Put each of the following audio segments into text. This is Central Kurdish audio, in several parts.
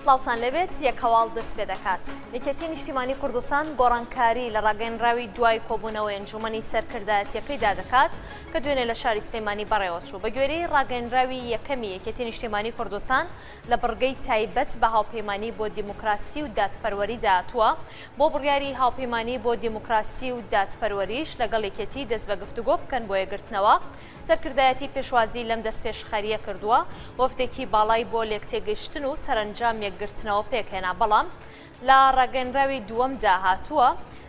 سڵاوتان لێبێت یەک هەواڵ دەست پێ دەکات. یەکێتی نیشتیمانی کوردستان گۆڕانکاری لە ڕاگەیەنراوی دوای کۆبوونەوەی ئەنجوومەنی سەرکردایەتییەکەیدا دەکات کە دوێنێ لە شاری سلێمانی بەڕێوەچوو. بەگوێرەی ڕاگەیەنراوی یەکەمی یەکێتی نیشتیمانی کوردستان لە بڕگەی تایبەت بە هاوپەیمانی بۆ دیموکراسی و دادپەروەریدا هاتووە، بۆ بڕیاری هاوپەیمانی بۆ دیموکراسی و دادپەروەریش لەگەڵ یەکێتی دەست بە گفتوگۆ بکەن بۆ یەکگرتنەوە، سەرکردایەتی پێشوازی لەم دەستپێشخەرییە کردووە، وەفدێکی باڵای بۆ لێکتێگەیشتن و سەرەنجام یەکگرتنەوە پێکهێنا، بەڵام لە ڕاگەیەنراوی دووەمدا هاتووە،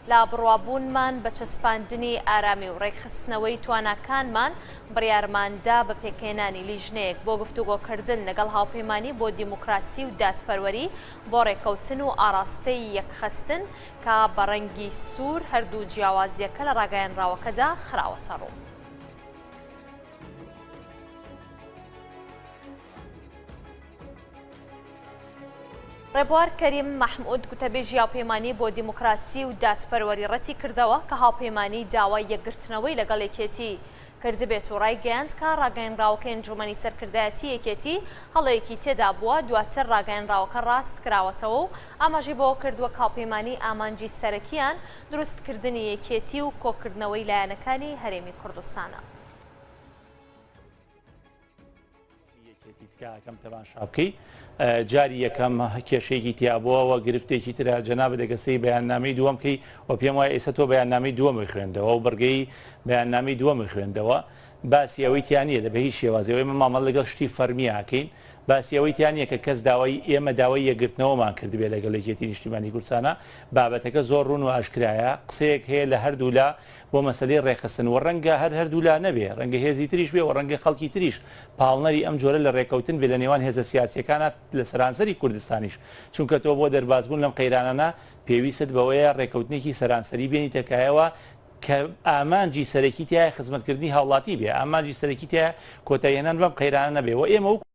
لە بڕوابوونمان بە چەسپاندنی ئارامی و ڕێکخستنەوەی تواناکانمان، بڕیارمان دا بە پێکهێنانی لیژنەیەک بۆ گفتوگۆکردن لەگەڵ هاوپەیمانی بۆ دیموکراسی و دادپەروەری بۆ ڕێککەوتن و ئاڕاستەی یەکخستن کە بە ڕەنگی سوور هەردوو جیاوازییەکە لە ڕاگەیەنراوەکەدا خراوەتەڕوو. ڕێبوار کەریم مەحمود گوتەبێژی هاوپەیمانی بۆ دیموکراسی و دادپەروەری ڕەتی کردەوە کە هاوپەیمانی داوای یەکگرتنەوەی لەگەڵ یەکێتی کردبێت و ڕایگەیاند کە ڕاگەیەنراوەکەی ئەنجومەنی سەرکردایەتی یەکێتی هەڵەیەکی تێدا بووە دواتر ڕاگەیەنراوەکە ڕاست کراوەتەوە و ئاماژەی بەوە کردووە کە هاوپەیمانی ئامانجی سەرەکیان دروستکردنی یەکێتی و کۆکردنەوەی لایەنەکانی هەرێمی کوردستانە. یەکێتی تکاکەم تەماشا بکەی جاری یەکەم کێشەیەکی تیابووەوە گرفتێکی ترە جەنابت دەگە سەی بەیاننامەی دووەم کەی و پێم وایە ئێستا تۆ بەیاننامەی دووەمی خوێندەوە و بڕگەی بەیاننامەی دووەمی خوێندەوە باسی ئەوەی تیا نییە لە بە هیچ شێوازێ ئێمە مامەڵە لەگەڵ شتی فەرمی ئاکەین باسی ئەوەی تیا نییە کە کەس داوای ئێمە داوای یەکگرتنەوەمان کردبێ لەگەڵ یەکێتی نیشتیمانی کوردستانا بابەتەکە زۆر ڕوون و ئاشکرایە قسەیەک هەیە لە هەردوولا بۆ مەسەلەی ڕێکخستن و ڕەنگە هەر هەردوولا نەبێ ڕەنگە هێزی تریش بێ و ڕەنگە خەڵکی تریش پاڵنەری ئەم جۆرە لە ڕێکەوتن بێ لە نێوان هێزە سیاسیەکانا لە سەرانسەری کوردستانیش چونکە تۆ بۆ دەربازبوون لەم قەیرانانە پێویستت بەوەیە ڕێکەوتنێکی سەرانسەری بێنیتە کایەوە کە ئامانجی سەرەکی تیایە خزمەتکردنی هاوڵاتی بێ، ئامانجی سەرەکی تیایە کۆتاییهێنان بەم قەیرانە نەبێ و ئێمە وەکو.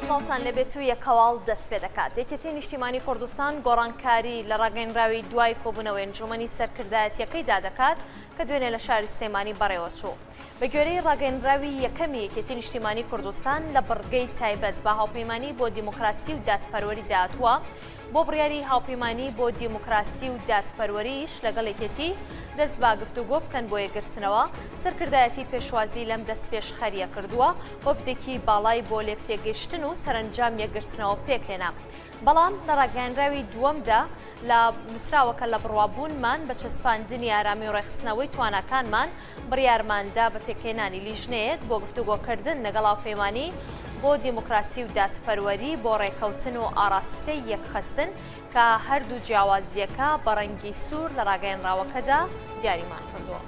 سڵاوتان لێبێت و یەکەواڵ دەست پێ دەکات. یەکێتی نیشتیمانی کوردستان گۆڕانکاری لە ڕاگەیەنراوی دوای کۆبوونەوەی ئەنجوومەنی سەرکردایەتییەکەیدا دەکات کە دوێنێ لە شاری سلێمانی بەڕێوەچوو. بەگوێرەی ڕاگەیەنراوی یەکەمی یەکێتی نیشتیمانی کوردستان لە بڕگەی تایبەت بە هاوپەیمانی بۆ دیموکراسی و دادپەروەری داهاتووە، بۆ بڕیاری هاوپەیمانی بۆ دیموکراسی و دادپەروەریش لەگەڵ یەکێتی دەست بە گفتوگۆ بکەن بۆ یەکگرتنەوە، سەرکردایەتی پێشوازی لەم دەستپێشخەرییە کردووە، وەفدێکی باڵای بۆ لێکتێگەیشتن و سەرەنجام یەکگرتنەوە پێکهێنا. بەڵام لە ڕاگەیەنراوی دووەمدا لە نووسراوە کە لە بڕوابوونمان بە چەسپاندنی ئارامی و ڕێکخستنەوەی تواناکانمان بڕیارمان دا بە پێکهێنانی لیژنەیەک بۆ گفتوگۆکردن لەگەڵ هاوپەیمانی بۆ دیموکراسی و دادپەروەری بۆ ڕێکەوتن و ئاڕاستەی یەکخستن کە هەردوو جیاوازییەکە بە ڕەنگی سوور لە ڕاگەیەنراوەکەدا دیاریمان کردووە.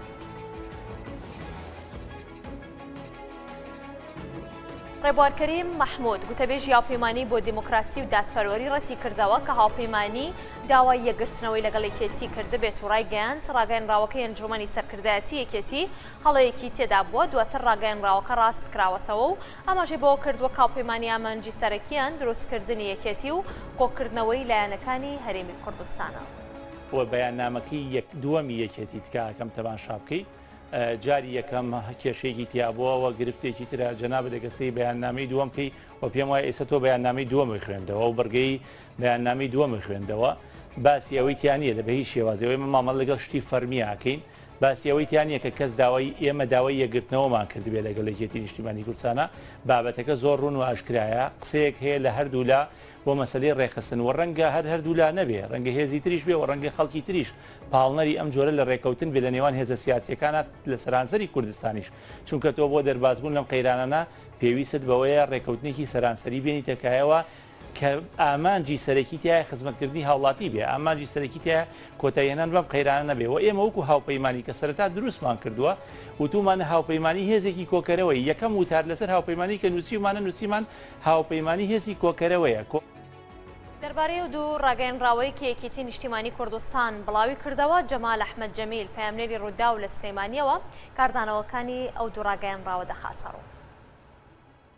ڕێبوار کەریم مەحمود، گوتەبێژی هاوپەیمانی بۆ دیموکراسی و دادپەروەری ڕەتیکردەوە کە هاوپەیمانی داوای یەکگرتنەوەی لەگەڵ یەکێتی کردبێت و ڕایگەیاند، ڕاگەیەنراوەکەی ئەنجوومەنی سەرکردایەتی یەکێتی هەڵەیەکی تێدابووە، دواتر ڕاگەیەنراوەکە ڕاستکراوەتەوە و ئاماژەی بەوە کردووە کە هاوپەیمانی ئامانجی سەرەکییان دروستکردنی یەکێتی و کۆکردنەوەی لایەنەکانی هەرێمی کوردستانە. و بەیاننامەکەی یەک دووەمی یەکێتی تکاکەم تەماشا بکەی. جاری یەکەم کێشەیەکی تیابووەوە گرفتێکی ترە جەنابت دەگە سەی بەیاننامەی دووەم کەی و پێم وایە ئێستا تۆ بەیاننامەی دووەمی خوێندەوە و بڕگەی بەیاننامەی دووەمی خوێندەوە باسی ئەوەی تیا نییە لە بە هیچ شێوازێ ئێمە مامەڵە لەگەڵ شتی فەرمی ئاکەین. باسی ئەوەی تیا نییە کە کەس داوای ئێمە داوای یەکگرتنەوەمان کردبێ لەگەڵ یەکێتی نیشتیمانی کوردستانە بابەتەکە زۆر ڕوون و ئاشکرایە قسەیەک هەیە لە هەردوولا بۆ مەسەلەی ڕێکخستن و ڕەنگە هەر هەردوولا نەبێ ڕەنگە هێزی تریش بێ و ڕەنگە خەڵکی تریش پاڵنەری ئەم جۆرە لە ڕێکەوتن بێ لە نێوان هێزە سیاسیەکانە لە سەرانسەری کوردستانیش چونکە تۆ بۆ دەربازبوون لەم قەیرانانە پێویستت بەوەیە ڕێکەوتنێکی سەرانسەری بێنیتە کایەوە کە ئامانجی سەرەکی تیایە خزمەتکردنی هاوڵاتی بێ، ئامانجی سەرەکی تیایە کۆتاییهێنان بەم قەیرانە نەبێ و ئێمە وەکو هاوپەیمانی کە سەرەتا دروستمان کردووە وتوومانە هاوپەیمانی هێزێکی کۆکەرەوەی، یەکەم وتار لەسەر هاوپەیمانی کە نووسیومانە نووسیمان هاوپەیمانی هێزی کۆکەرەوەیە، کۆ. دەربارەی ئەو دوو ڕاگەیەنراوەی کە یەکێتی نیشتیمانی کوردستان بڵاوی کردەوە، جەمال ئەحمەد جەمیل، پەیامنێری ڕووداو لە سلێمانییەوە کاردانەوەکانی ئەو دوو ڕاگەیەنراوە دەخاتەڕوو.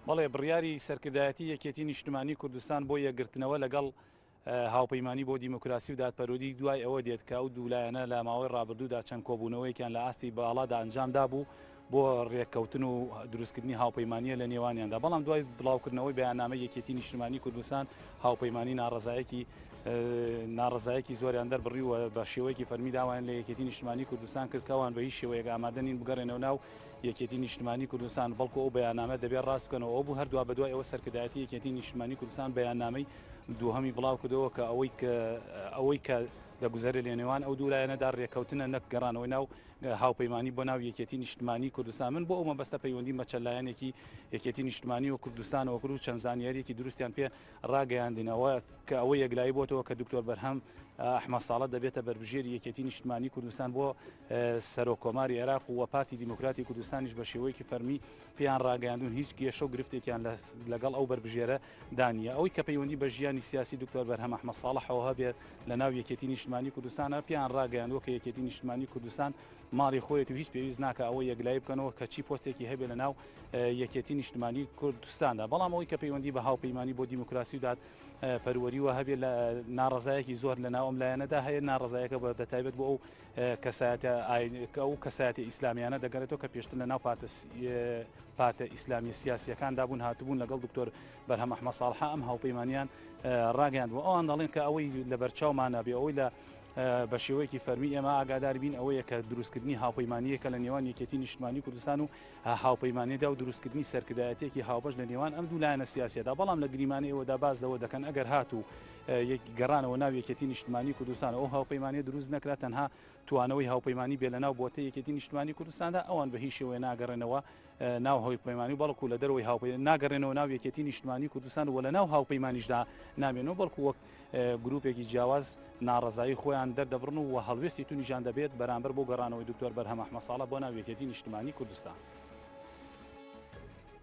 بەڵێ، بڕیاری سەرکردایەتی یەکێتی نیشتمانی کوردستان بۆ یەکگرتنەوە لەگەڵ هاوپەیمانی بۆ دیموکراسی و دادپەروەری دوای ئەوە دێت کە ئەو دوو لایەنە لە ماوەی ڕابردوودا چەند کۆبوونەوەیەکیان لە ئاستی باڵادا ئەنجام دابوو بۆ رێککەوتن و دروستکردنی هاوپەیمانییە لە نێوانیاندا، بەڵام دوای بڵاوکردنەوەی بەیاننامەی یەکێتی نیشتمانی کوردستان هاوپەیمانی ناڕەزایەکی ناڕەزایەکی زۆریان دەربڕی و بە شێوەیەکی فەرمی داوایان لە یەکێتی نیشتمانی کوردستان کرد کە ئەوان بە هیچ شێوەیەک ئامادە نین بگەڕێنەوە ناو یەکێتی نیشتمانی کوردستان، بەڵکو ئەو بەیاننامە دەبێت ڕاست بکەنەوە، ئەوە بوو هەر دوابەدوای ئەوە سەرکردایەتی یەکێتی نیشتمانی کوردستان بەیاننامەی دووهەمی بڵاوکردەوە کە ئەوەی کە ئەوەی کە دەگوزەرێت لە نێوان ئەو دوو لایەنەدا رێککەوتنە نەک گەڕانەوەی ناو هاوپەیمانی بۆ ناو یەکێتی نیشتمانی کوردستان. من بۆ ئەو مەبەستە پەیوەندیم بە چەند لایەنێکی یەکێتی نیشتمانی و کوردستانەوە کرد و چەند زانیاریەکی دروستیان پێ ڕاگەیاندینەوە کە ئەوە یەکلایی بۆتەوە کە دکتۆر بەرهەم ئەحمەد ساڵە دەبێتە بەربژێری یەکێتی نیشتمانی کوردستان بۆ سەرۆک کۆماری عێراق و پارتی دیموکراتی کوردستانیش بە شێوەیەکی فەرمی پێیان ڕاگەیاندون هیچ کێشە و گرفتێکیان لەگەڵ ئەو بەربژێرە دانیە. ئەوەی کە پەیوەندی بە ژیانی سیاسی دکتۆر بەرهەم ئەحمەد ساڵحەوە هەبێت لە ناو یەکێتی نیشتمانی کوردستانە پێیان ڕاگەیاندووە کە یەکێتی نیشتمانی کوردستان ماڵی خۆیەتی و هیچ پێویست ناکە ئەوە یەکلایی بکەنەوە کە چی پۆستێکی هەبێت لە ناو یەکێتی نیشتمانی کوردستاندا. بەڵام ئەوەی کە پەیوەندی بە هاوپەیمانی بۆ دیموکراسی و داد پەروەریوە هەبێت لە ناڕەزایەکی زۆر لە ناو ئەم لایەنەدا هەیە، ناڕەزایەکە بە تایبەت بۆ ئەو کەسایەتە ئەو کەسایەتە ئیسلامیانە دەگەڕێتەوە کە پێشتر لە ناو پارتە پارتە ئیسلامیە سیاسیەکاندا بوون هاتبوون لەگەڵ دکتۆر بەرهەم ئەحمەد ساڵحە ئەم هاوپەیمانیان ڕاگەیاندبوو. ئەوان دەڵێن کە ئەوەی لەبەرچاومانە بێ ئەوەی لە بە شێوەیەکی فەرمی ئێمە ئاگادار بین ئەوەیە کە دروستکردنی هاوپەیمانییەکە لە نێوان یەکێتی نیشتمانی کوردستان و هاوپەیمانیدا و دروستکردنی سەرکردایەتیەکی هاوبەش لە نێوان ئەم دوو لایەنە سیاسیەدا، بەڵام لە گریمانەی ئەوەدا باس لەوە دەکەن ئەگەر هاتوو گەڕانەوە ناو یەکێتی نیشتمانی کوردستان و ئەو هاوپەیمانیە دروست نەکرا تەنها توانەوەی هاوپەیمانی بێ لەناو بۆتەی یەکێتی نیشتمانی کوردستاندا ئەوان بە هیچ شێوەیە ناگەڕێنەوە ناو هاوپەیمانی و بەڵکو لە دەرەوەی هاوپەیمانی ناگەڕێنەوە ناو یەکێتی نیشتمانی کوردستان و لە ناو هاوپەیمانیشدا نامێنەوە بەڵکو وەک گروپێکی جیاواز ناڕەزایی خۆیان دەردەبڕن و هەڵوێستی تونیشیان دەبێت بەرامبەر بۆ گەڕانەوەی دکتۆر بەرهەم ئەحمەد ساڵح بۆ ناو یەکێتی نیشتمانی کوردستان.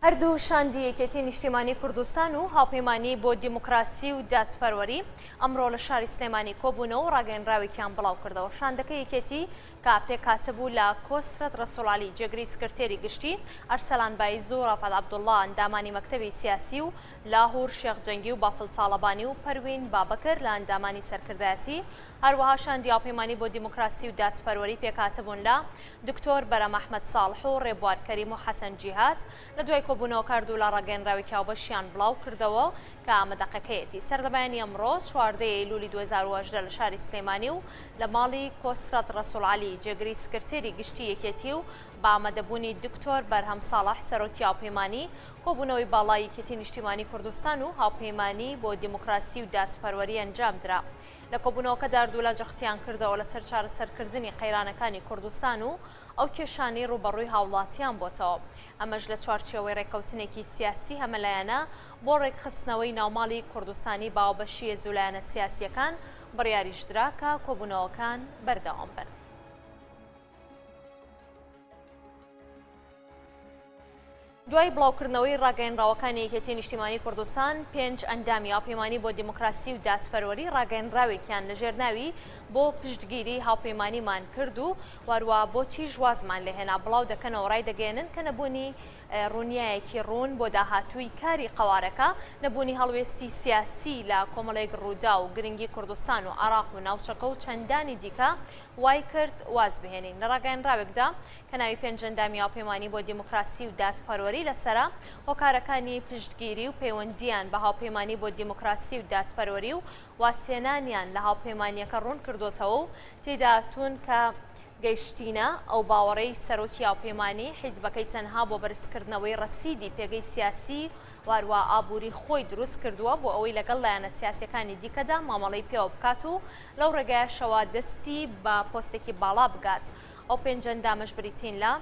هەردوو شاندی یەکێتی نیشتیمانی کوردستان و هاوپەیمانی بۆ دیموکراسی و دادپەروەری ئەمڕۆ لە شاری سلێمانی کۆبوونەوە و ڕاگەیەنراوێکیان بڵاوکردەوە. شاندەکەی یەکێتی کە پێکهاتبوو لە کۆسرەت ڕەسوڵ عەلی جێگری سکرتێری گشتی، ئەرسەلان بایز و ڕەفعەت عەبدوڵڵا ئەندامانی مەکتەبی سیاسی و لاهور شێخ جەنگی و بافڵ تاڵەبانی و پەروین بابەکر لە ئەندامانی سەرکردایەتی، هەروەها شاندی هاوپەیمانی بۆ دیموکراسی و دادپەروەری پێکهاتبوون لە، دکتۆر بەرەم ئەحمەد ساڵح و ڕێبوار کەریم و حەسەن جیهاد، لە دوای کۆبوونەوەکە هەردوولا ڕاگەیەنراوێکی هاوبەشیان بڵاوکردەوە کە ئەمە دەقەکەیەتی. سەرلەبەیانی ئەمڕۆ 14 ئەیلولی 2018 لە شاری سلێمانی و لە ماڵی کۆسرەت ڕەسوڵ عەلی جێگری سکرتێری گشتی یەکێتی و بە ئامادەبوونی دکتۆر بەرهەم ساڵح سەرۆکی هاوپەیمانی کۆبوونەوەی باڵای یەکێتی نیشتیمانی کوردستان و هاوپەیمانی بۆ دیموکراسی و دادپەروەری ئەنجامدرا. لە کۆبوونەوەکەدا هەردوولا جەختیان کردەوە لەسەر چارەسەرکردنی قەیرانەکانی کوردستان و ئەو کێشانەی ڕووبەڕووی هاوڵاتیان بۆتەوە، ئەمەش لە چوارچێوەی ڕێککەوتنێکی سیاسی هەمەلایەنە بۆ ڕێکخستنەوەی ناوماڵی کوردستانی باوەبەشی هێز و لایەنە سیاسییەکان، بڕیاریشدرا کە کۆبوونەوەکان بەردەوام بن. دوای بڵاوکردنەوەی ڕاگەیەنراوەکانی یەکێتی نیشتیمانی کوردستان، پێنج ئەندامی هاوپەیمانی بۆ دیموکراسی و دادپەروەری ڕاگەیەنراوێکیان لەژێر ناوی بۆ پشتگیری هاوپەیمانیمان کرد و واروا بۆچیش وازمان لێهێنا بڵاو دەکەنەوە ڕایدەگەیەنن کە نەبوونی ڕوونیایەکی ڕوون بۆ داهاتووی کاری قەوارەکە، نەبوونی هەڵوێستی سیاسی لە کۆمەڵێک ڕووداو و گرنگی کوردستان و عێراق و ناوچەکە و چەندانی دیکە وایکرد وازبهێنین. لە ڕاگەیەنراوێکدا کە ناوی پێنج ئەندامی هاوپەیمانی بۆ دیموکراسی و دادپەروەری لەسەرە، هۆکارەکانی پشتگیری و پەیوەندییان بە هاوپەیمانی بۆ دیموکراسی و دادپەروەری و وازهێنانیان لە هاوپەیمانییەکە ڕوون کردۆتەوە و تێیدا هاتوون کە. گەیشتینە ئەو باوەڕەی سەرۆکی هاوپەیمانی، حیزبەکەی تەنها بۆ بەرزکردنەوەی ڕەسیدی پێگەی سیاسی و هەروا ئابووری خۆی دروست کردووە بۆ ئەوەی لەگەڵ لایەنە سیاسیەکانی دیکەدا مامەڵەی پێوە بکات و لەو ڕێگایەشەوە دەستی بە پۆستێکی باڵا بگات. ئەو پێنج ئەندامەش بریتین لە،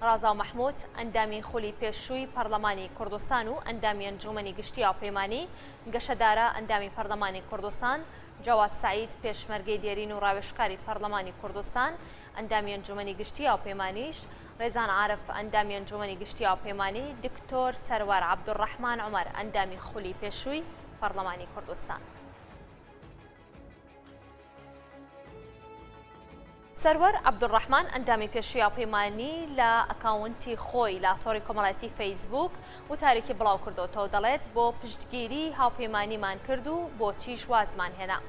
ڕازاو مەحمود، ئەندامی خولی پێشووی پەڕلەمانی کوردستان و ئەندامی ئەنجوومەنی گشتی هاوپەیمانی، گەشە دارا، ئەندامی پەڕلەمانی کوردستان، جەواد سەعید، پێشمەرگەی دێرین و ڕاوێژکاری پەڕلەمانی کوردستان، ئەندامی ئەنجوومەنی گشتی هاوپەیمانیش، ڕێزان عارف، ئەندامی ئەنجوومەنی گشتی هاوپەیمانی، دکتۆر سەروەر عەبدولڕەحمان عومەر، ئەندامی خولی پێشووی پەڕلەمانی کوردستان. سەروەر عەبدولڕەحمان ئەندامی پێشووی هاوپەیمانی لە ئەکاونتی خۆی لە تۆڕی کۆمەڵایەتی فەیسبووک وتارێکی بڵاوکردۆتەوە دەڵێت بۆ پشتگیری هاوپەیمانیمان کرد و بۆچیش وازمان هێنا.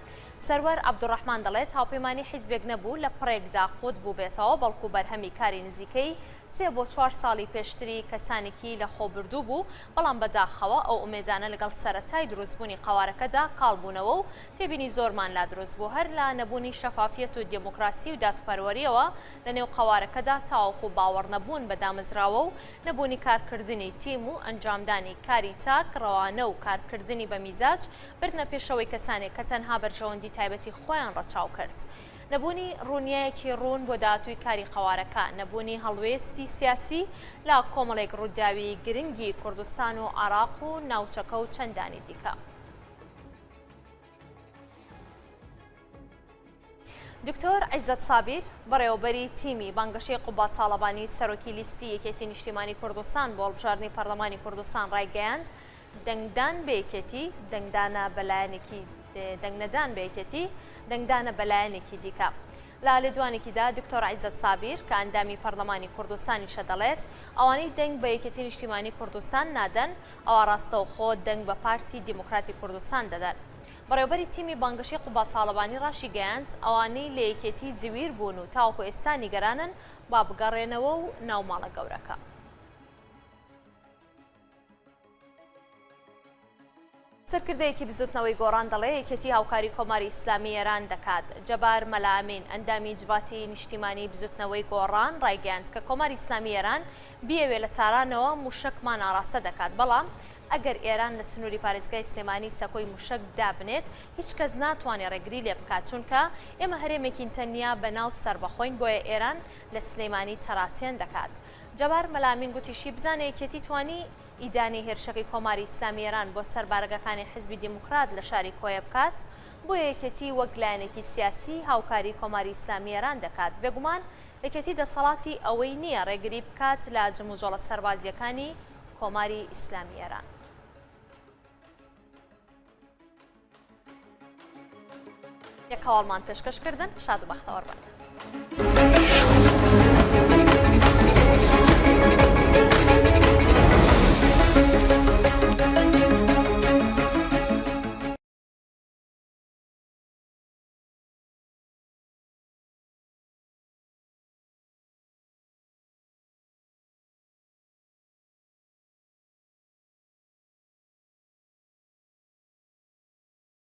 سەروەر عەبدولڕەحمان دەڵێت هاوپەیمانی حیزبێک نەبوو لە پڕێکدا قوت بووبێتەوە بەڵکو بەرهەمی کاری نزیکەی سێ بۆ چوار ساڵی پێشتری کەسانێکی لەخۆبردوو بوو، بەڵام بەداخەوە ئەو ئومێدانە لەگەڵ سەرەتای دروستبوونی قەوارەکەدا کاڵ بوونەوە و تێبینی زۆرمان لا دروست بوو هەر لە نەبوونی شەفافیەت و دێموکراسی و دادپەروەرییەوە لەنێو قەوارەکەدا تاوەکو باوەڕنەبوون بە دامەزراوە و نەبوونی کارکردنی تیم و ئەنجامدانی کاری تاک ڕەوانە و کارکردنی بە میزاج بردنە پێشەوەی کەسانێک کە تەنها بەرژەوەندی تایبەتی خۆیان ڕەچاو کرد. نەبوونی ڕوونیایەکی ڕوون بۆ داهاتووی کاری قەوارەکە، نەبوونی هەڵوێستی سیاسی لە کۆمەڵێک ڕووداوی گرنگی کوردستان و عێراق و ناوچەکە و چەندانی دیکە. دکتۆر عیزەت سابیر، بەڕێوەبەری تیمی بانگەشەی قوباد تاڵەبانی سەرۆکی لیستی یەکێتی نیشتیمانی کوردستان بۆ هەڵبژاردنی پەرلەمانی کوردستان ڕایگەیاند، دەنگدان بە یەکێتی دەنگدانە بە لایەنێکی دەنگنەدان بە یەکێتی دەنگدانە بە لایەنێکی دیکە. لە لێدوانێکیدا دکتۆر عیزەت سابیر کە ئەندامی پەرلەمانی کوردستانیشە دەڵێت، ئەوانەی دەنگ بە یەکێتی نیشتیمانی کوردستان نادەن ئەوا ڕاستەوخۆ دەنگ بە پارتی دیموکراتی کوردستان دەدەن. بەڕێوەبەری تیمی بانگەشەی قوباد تاڵەبانی ڕاشیگەیاند، ئەوانەی لە یەکێتی زویر بوون و تاوەکو ئێستا نیگەرانن با بگەڕێنەوە و ناو ماڵە گەورەکە. سەرکردەیەکی بزوتنەوەی گۆڕان دەڵێ یەکێتی هاوکاری کۆماری ئیسلامی ئێران دەکات. جەبار مەلا ئەمین، ئەندامی جڤاتی نیشتیمانی بزوتنەوەی گۆڕان ڕایگەیاند کە کۆماری ئیسلامی ئێران بیەوێ لە تارانەوە موشەکمان ئاڕاستە دەکات، بەڵام ئەگەر ئێران لە سنوری پارێزگای سلێمانی سەکۆی موشەک دابنێت هیچ کەس ناتوانێ ڕێگری لێ بکات، چونکە ئێمە هەرێمێکین تەنیا بە ناو سەربەخۆین بۆیە ئێران لە سلێمانی تەراتێن دەکات. جەبار مەلا ئەمین گوتیشی، بزانە یەکێتی توانی ئیدانەی هێرشەکەی کۆماری ئیسلامی ئێران بۆ سەر بارەگاکانی حیزبی دیموکرات لە شاری کۆیە بکات، بۆیە یەکێتی وەک لایەنێکی سیاسی هاوکاری کۆماری ئیسلامی ئێران دەکات، بێگومان یەکێتی دەسەڵاتی ئەوەی نییە ڕێگری بکات لە جموجۆڵە سەربازییەکانی کۆماری ئیسلامی ئێران. یەک هەواڵمان پێشکەش کردن، شاد و بەختەوەر بن.